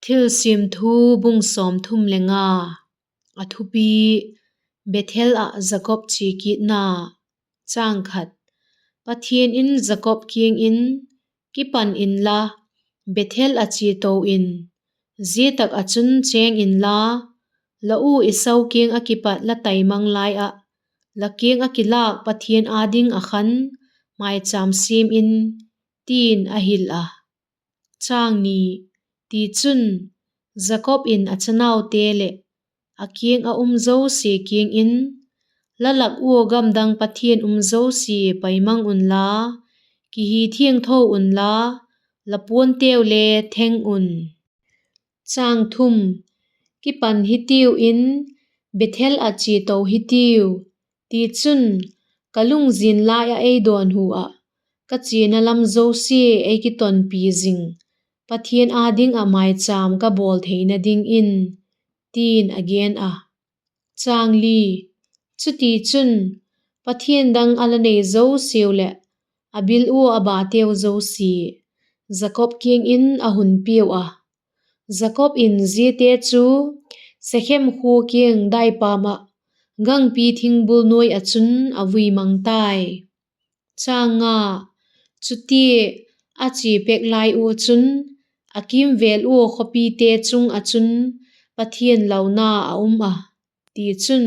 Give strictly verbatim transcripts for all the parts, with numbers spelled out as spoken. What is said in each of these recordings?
Thilsiam Thu, bung sawmthum le nga. A thupi: Bethel ah Jakob chia kitna. Pathian in Jakob kiang in, Kipan inla, Bethel ah chia to in; zia tak ah chun chêng inla, la u Esau kiang ah kipat la tai mang lai ah, la kiang ah kilâk Pathian â ding ah khan mâichâm siam in, ti'n a hil a. Tichun, Jakob in a chanaute leh a kiang ah um zosia kiang in, La lak ua gamdang pathian um zosia pai mang unla, kihi thiangtho unla, la puanteu le theng un. Kipan hitiu in, Bethel ah chia to hitiu; tichun, ka lungzin lai ah ei dawnhu ah, ka chiana lam zosia ei kitonpi zing Pathian â ding ah mâichâm ka bawl theina dingin, ti'n a gen a. Chutichun, pathian dang a la nei zosiau leh a bil ua a bateu zosia, Jakob kiang in a hun piau a; Jakob in ziate chu Sekhem khua kiang daipam ah gangpi thingbul nuai ah chun a vui mang tai. Chutia a chia pêk lai ua chun, a kîmvêl ua khawpite chung ah chun Pathian launa a um a; tichun,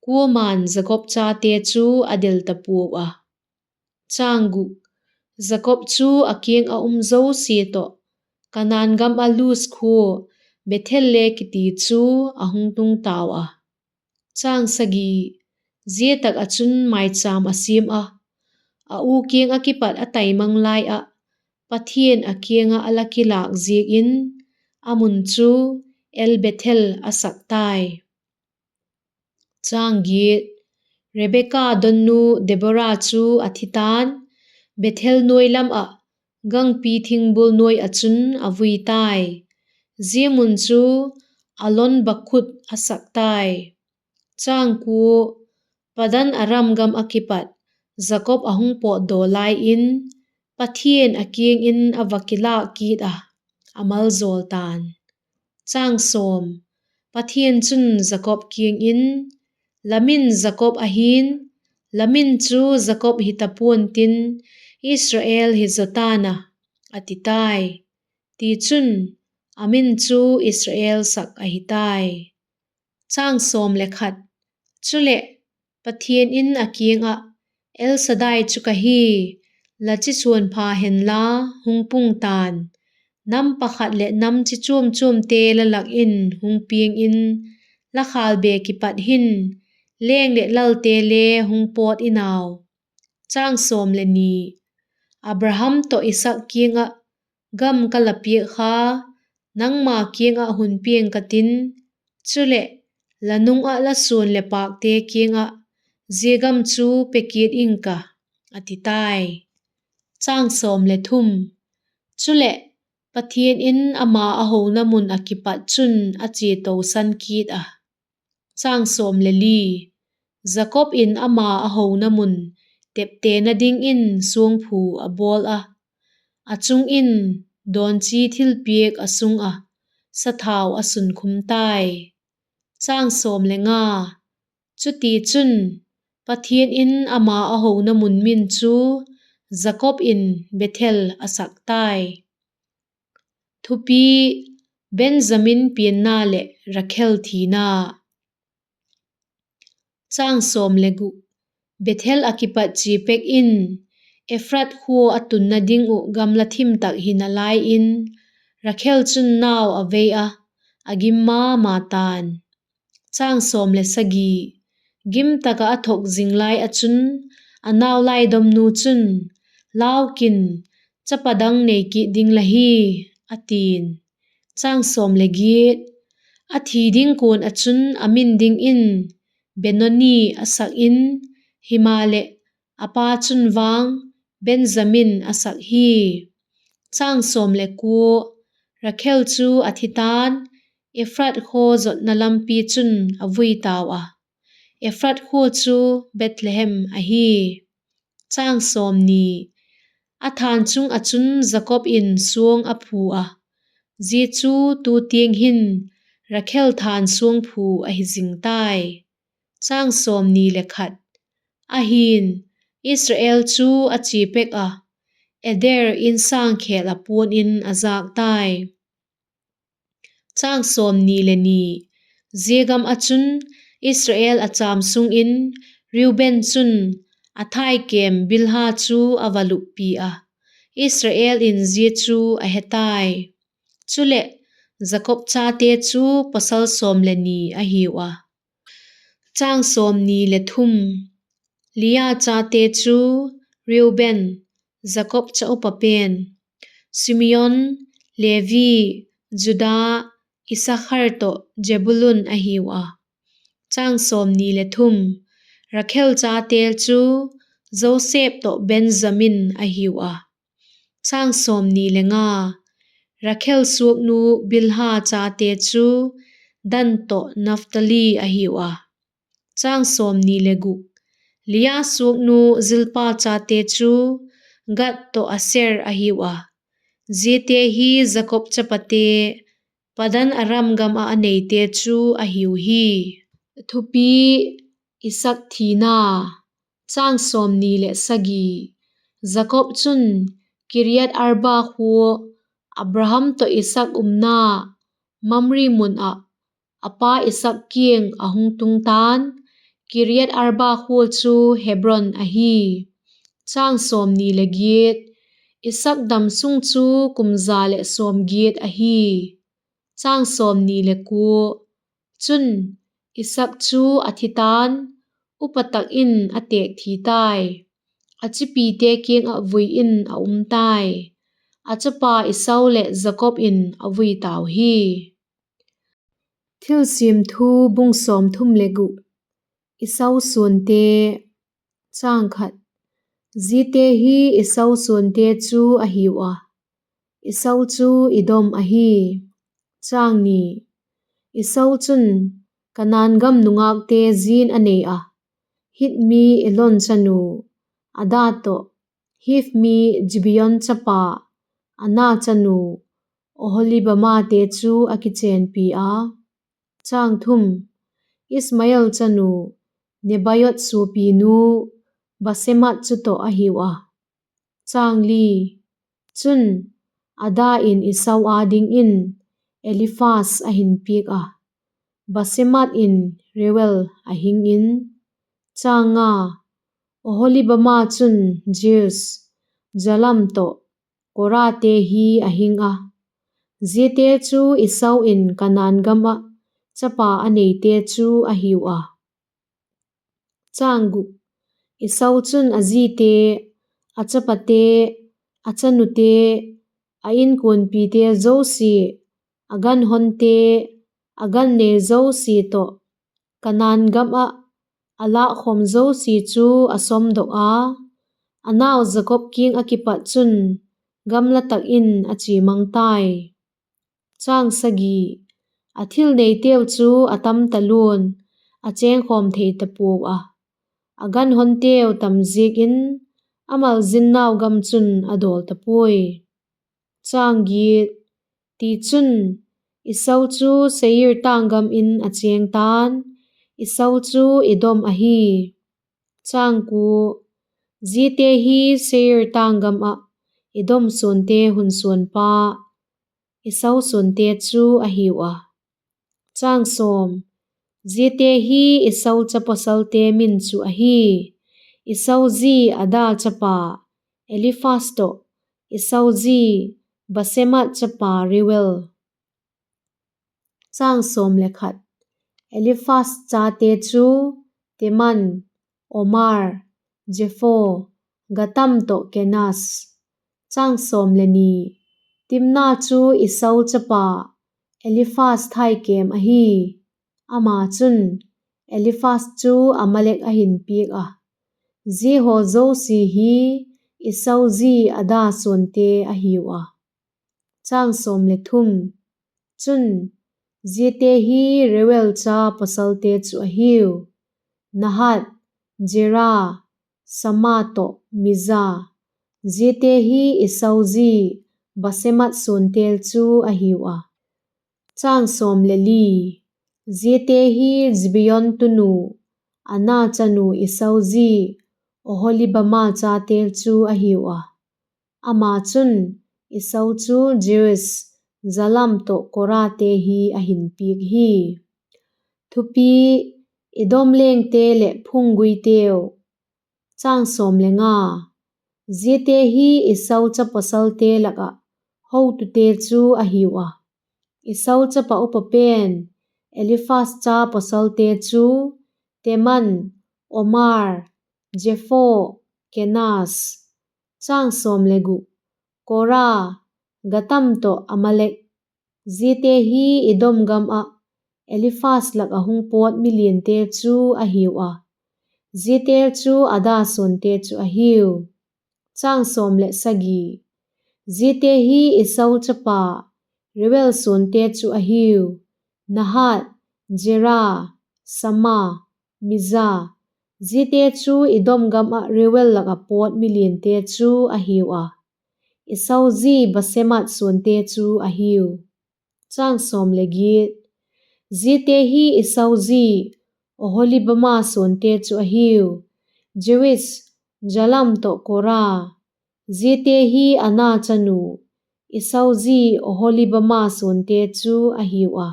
kuama'n Jakob chate chu a del ta puau a. Jakob chu a kiang ah um zosia tawh, Kanaan gam ah Luz khua, Bethel le kiti chu a hung tung tau a. Zia tak ah chun mâichâm a siam a, a u kiang ah kipat a tai mang lai ah, Pathian a kiang ah a la kilâk ziak in, a mun chu El-bethel a sak tai. Rebeka donnu Debora chu a thi ta'n, Bethel nuai lam ah, gangpi thingbul nuai ah chun a vui tai; zia mun chu Allon-bakuth a sak tai. Padan-aram gam ah kipat Jakob a hung pawtdaw lai in, Pathian a kiang in a va kilâk kit ah, a maljawl ta'n. Pathian chun Jakob kiang in, La min Jakob ahi'n; la min chu Jakob hi ta pua'n tin, Israel hi zaw ta'n ah, a ti tai. Tichun, a min chu Israel sak ahi tai. Chuleh, Pathian in a kiang ah, El-Sadai chu ka hi; la chi suan pha henla, hung pung ta'n; nam pakhat leh nam chi chuam chuamte la lak in hung piang in, la khâlbe kipat hin leng leh lalte le hung pawt in au. Abraham tawh Isaak kiang ah, Gam ka la piak kha, nangma kiang ah hun piang ka tin; chuleh, la nung ah la suan leh pâkte kiang ah zia gam chu pe kit ing ka, a ti tai. Chuleh, Pathian in ama a hona mun ah kipat chun a chia tosan kit a. Jakob in ama a hona mun teptena dingin suangphu a bawl a, a chung in dawnchi thilpiak a sung ah, sathau a sunkhum tai. Chutichun, Pathian in ama a hona mun min chu Jakob in Bethel a sak tai. Thupi: Benjamin pianna leh Rakhel thina. Bethel ah kipat chia pek in Ephrath khua a tunna ding uh gamla thim tak hi nalai in, Rakhel chun nau a vei a, a gim ma ma ta'n. Gim tak ah a thok zing lai ah chun, a nau laidomnu chun, Lau kin, chapa dang nei kit ding la hi, a ti'n. A thi ding kuan ah chun a min dingin Benoni a sak in; himaleh, a pa chun vang Benjamin a sak hi. Rakhel chu a thi ta'n, Ephrath khaw zotna lampi chun a vui tau a; Ephrath khua chu Bethlehem ahi. A thân chung ah chun Jakob in suang a phu a, Zia chu tu tiang hin Rakhel thân suangphu ahi zing tai. Ahi'n, Israel chu a chia pek ah, Eder insâng khêl ah puan in a jâk tai. Zia gam ah chun Israel a châm sung in Reuben chun a thaikêm Bilha chu a va luppi ah, Israel in zia chu a he tai. Chuleh, Jakob chate chu pawsal sawm le ni a hiu a. Lia chate chu Reuben, Jakob cha upa pen, Simeon, Levi, Judah, Isakhar tawh Zebulun a hiu a. Rakhel chate chu Joseph tawh Benjamin a hiu a. Rakhel suaknu Bilha chate chu Dan tawh Naphtali a hiu a. Lia suaknu Zilpa chate chu Gad tawh Aser a hiu a. Ziate hi Jakob chapate, Padan Aram gam ah a neite chu a hiu hi. Thupi: Isaak thina. Jakob chun Kiriath-arba khua, Abraham tawh Isaak umna, Mamre mun ah, a pa Isaak kiang a hung tung ta'n; Kiriath-arba khua chu Hebron ahi. Isaak damsung chu kum za leh sawmgiat ahi. Chun, Isaak chu a thi ta'n, upa tak in a têk thi tai; a chipite kiang ah vui in a um tai. A chapa Esau leh Jakob in a vui tau hi. Thilsiam Thu bung sawmthum le guk. Esau suante. Ziate hi Esau suante chu a hiu a. Esau chu Edom ahi. Esau chun Kanaan gam nungâkte zin a nei a, Hit mi Elon chanu Ada tawh, Hiv mi Zibeon chapa Ana chanu Oholibamate chu a kichênpi a. Ismael chanu Nebaiot suapinu Basemath chu tawh a hiu a. Chun, Ada in Esau â dingin Eliphas a hin piak a, Basemath in Reuel a hing in. Oholibama chun Jeus, Jalam tawh Korate hi a hing a. Ziate chu Esau in Kanaan gam ah chapa a neite chu a hiu a. Esau chun a zite, a chapate, a chanute, a inkuanpite zosia, a ganhonte, a gannei zosia tawh Kanaan gam ah a lâkkhawm zosia chu a sawmdok a, a nau Jakob kiang ah kipat chun gamla tak in a chia mang tai. A thil neiteu chu a tam talua'n, a chêngkhawm thei ta puau a, a ganhonteu tam ziak in a malzinnau gam chun a dawl ta puai. Tichun, Esau chu Seir tâng gam in a chêng ta'n; Esau chu Edom ahi. Ziate hi Seir tâng gam ah Edom suante hun suanpa Esau suante chu a hiu a. Ziate hi Esau cha pawsalte min chu ahi: Esau ji Ada chapa Eliphas tawh Esau ji Basemath chapa Reuel. Eliphas chate chu Teman, Omar, Zepho, Gatam tawh Kenaz. Timna chu Esau chapa Eliphas thaikêm ahi; ama chun Eliphas chu Amalek a hin piak a. Zia haw zosia hi Esau ji Ada suante a hiu a. Chun, ziate hi Reuel cha pawsalte chu a hiu: Nahat, Zera, Sama tawh Miza. Ziate hi Esau ji Basemath suante chu a hiu a. Ziate hi Zibeon tunu, Ana chanu Esau ji Oholibama chate chu a hiu a. Ama chun Esau chu Jeus, Jalam tawh Korate hi a hin piak hi. Thupi: Edom lengte leh phungguiteu. Ziate hi Esau cha pawsalte lak ah hotute chu a hiu a. Esau chapa upa pen Eliphaz cha pawsalte chu Teman, Omar, Zepho, Kenaz. Kora, Gatam tawh Amalek. Ziate hi Edom gam ah Eliphaz lak ah hung pawt miliante chu a hiu a. Ziate chu Ada suante chu a hiu. Ziate hi Esau chapa Reuel suante chu a hiu: Nahat, Jera, Sama, Miza. Ziate chu Edom gam ah Reuel lak ah pawt miliante chu a hiu a. Esau ji Basemath suante chu a hiu. Ziate hi Esau ji Oholibama suante chu a hiu: Jeus, Jalam tawh Kora. Ziate hi Ana chanu, Esau ji Oholibama suante chu a hiu a.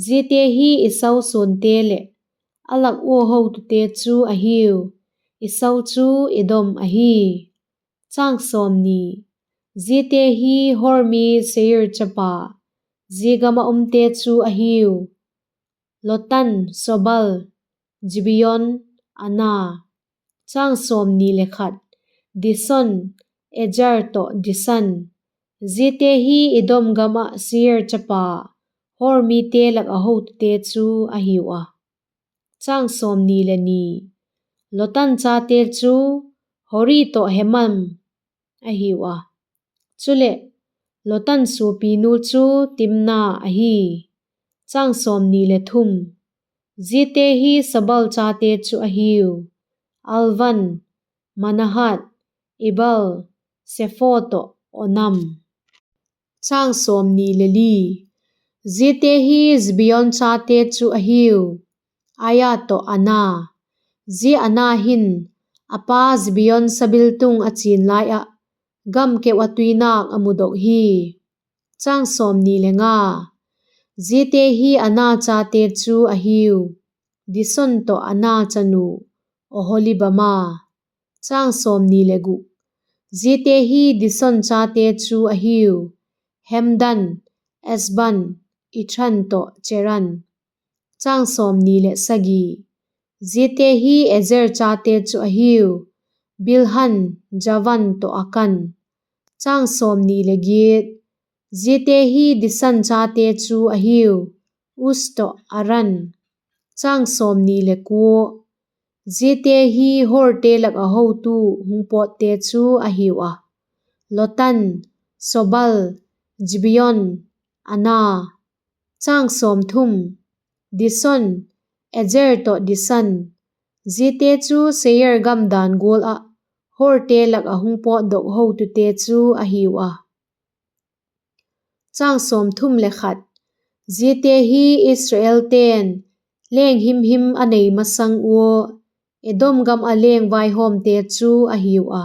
Ziate hi Esau suante leh a lak ua hotute chu a hiu: Esau chu Edom ahi. Ziate hi Hor mi Seir chapa, zia gam ah umte chu a hiu: Lotan, Sobal, Zibeon, Ana. Dison, Ezer tawh Disan. Ziate hi Edom gam ah Seir chapa Hor mite lak ah hotute chu a hiu a. Lotan chate chu Hori tawh Hemam a hiu a; chuleh, Lotan suapinu chu Timna ahi. Ziate hi Sobal chate chu a hiu: Alvan, Manahath, Ebal, Sepho tawh Onam. Ziate hi Zibeon chate chu a hiu: Aia tawh Ana. Zia Ana hin a pa Zibeon sabiltung a chin lai ah gam keu ah tuinâk a mudok hi. Ziate hi Ana chate chu a hiu: Dison tawh Ana chanu Oholibama. Ziate hi Dison chate chu a hiu: Hemdan, Esban, Ithran tawh Cheran. Ziate hi Ezer chate chu a hiu: Bilhan, Javan tawh Akan. Ziate hi Disan chate chu a hiu: Uz tawh Aran. Ziate hi Horte lak ah hotu hung pawtte chu a hiu a: Lotan, Sobal, Zibeon, Ana. Dison, Ezer tawh Disan. Ziate chu Seir gam dan gual ah Horte lak ah hung pawtdok hotute chu a hiu a. Ziate hi Israelte'n leng himhim a nei masang ua Edom gam ah leng vaihawmte chu a hiu a.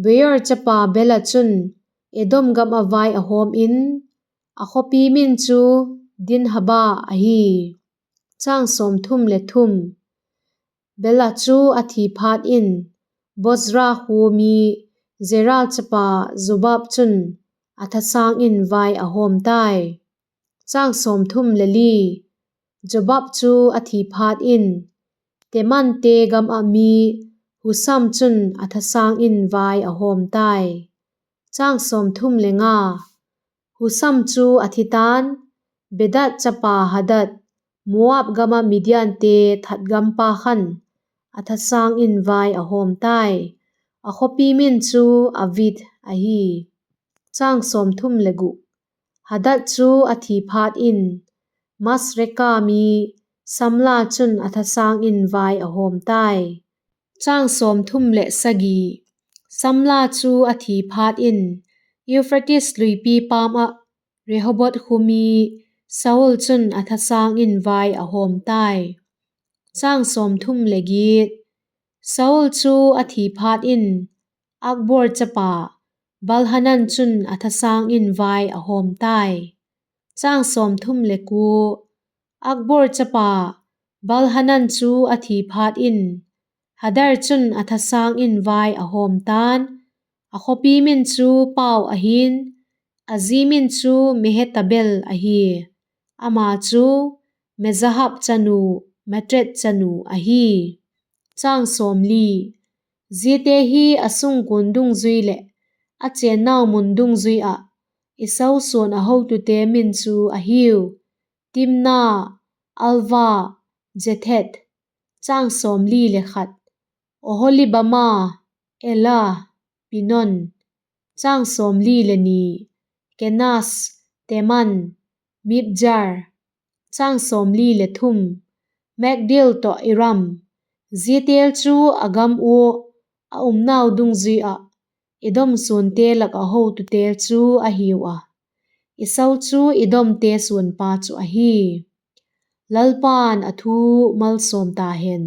Beor chapa Bela chun Edom gam ah vai a hawm in, a khawpi min chu Dinhaba ahi. Bela chu a thi phat in, Bozra khua mi Zera chapa Jobab chun a thasâng in vai a hawm tai. Jobab chu a thi phat in, Temante gam ah mi Husam chun a thasâng in vai a hawm tai. Husam chu a thi ta'n, Bedad chapa Hadad, Moab gam ah Midiante thatgampa khan a thasâng in vai a hawm tai. A khawpi min chu Avith ahi. Hadad chu a thi phat in, Masreka mi Samla chun a thasâng in vai a hawm tai. Chang sawmthum leh sagi. Samla chu a thi phat in, Euphrates luipi pâm ah Rehoboth khua mi Saul chun a thasâng in vai a hawm tai. Chang sawmthum leh giat. Saul chu a thi phat in, Akbor chapa Baal-hanan chun a thasâng in vai a hawm tai. Chang sawmthum leh kua. Akbor chapa Baal-hanan chu a thi phat in, Hadar chun a thasâng in vai a hawm ta'n; a khawpi min chu Pau ahi'n, a zi min chu Mehetabel ahi. Ama chu Mezahab chanu, Matred chanu ahi. Chang sawmli. Ziate hi a sungkuan dungzui leh a chênnau mun dungzui ah Esau suan a hotute min chu a hiu: Timna, Alva, Jethet. Chang sawmli leh khat. Oholibama, Ela, Pinon. Chang sawmli leh ni. Kenas, Teman, Mibjar. Chang sawmli leh thum. Magdiel tawh Iram. Ziate chu a gam ua a umnau dungzui ah Edom suante lak ah hotute chu a hiu a. Esau chu Edomte suanpa chu ahi. Lalpa'n a thu malsawm ta hen.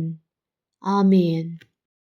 Amen.